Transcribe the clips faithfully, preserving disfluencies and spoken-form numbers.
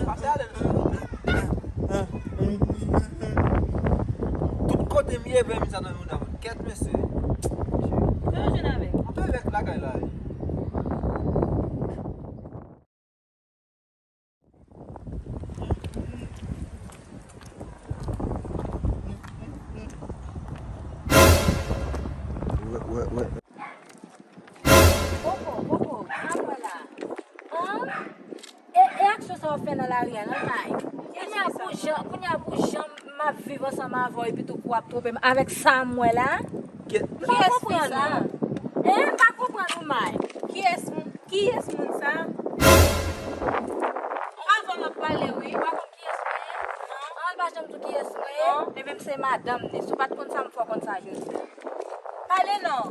Pase ale. Tout kote m ye, vèmin sa nan mouda mwen. Kèt, mesye. Sa yo jwenn avèk? Anpil avèk lakay la. Wè, wè, wè. Popo, Popo, sa m wè la. An? E, e aksyon sa w ap fè nan lari a, non, May? Kounye a pou jan, kounye a pou jan m ap viv ansanm avè w epi tou kou ap twonpe m avèk sa m wè la? Kiyès? M pa konprann ou. E, m pa konprann ou, May. Kiyès moun, kiyès moun sa? Avan m ap pale, wi. Ou pa konn kiyès mwen ye? Non. An, l pa janm di w kiyès mwen ye? Non. E menm se madanm li. Si w pa t konn sa, m fè w konn sa jodi a. Pale non.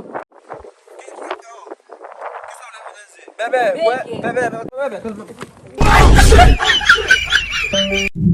Bèbè, wè, bèbè, bèbè, bèbè, bèbè.